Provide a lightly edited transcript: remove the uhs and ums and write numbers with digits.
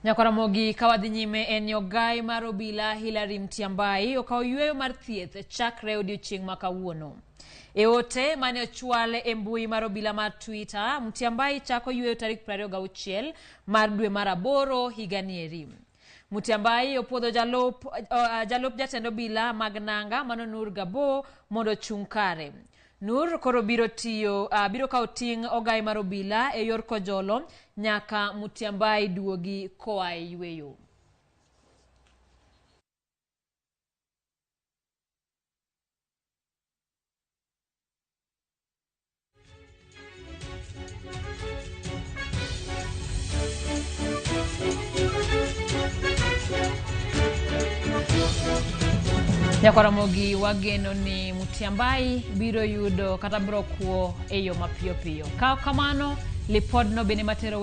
Nyakwaramogi ka wadhi nyime en ni ogai mar obila Hillary Mutyambai okawo yueyo mar thieth chakre odiochieng' ma kawuono. E ote mane ochwal e mbui mar obila mar Twitter, Mutyambai chako yueyo tarik 26 mar dwe mar aboro higani eri. Mutyambai opuodho jalup, jalup jatend obila mag nanga mano Nur Gabo mondo ochung' kare. Nur koro biro tiyo biro kawo ting' ogai mar obila e yor kojolo nyaka Mutyambai duogi koa e yueyo. Nyakwaramogi wageno ni Mutyambai biro yudo kata biro kwo e yo mapiyo piyo. Ka kamano, lipodno bende materowa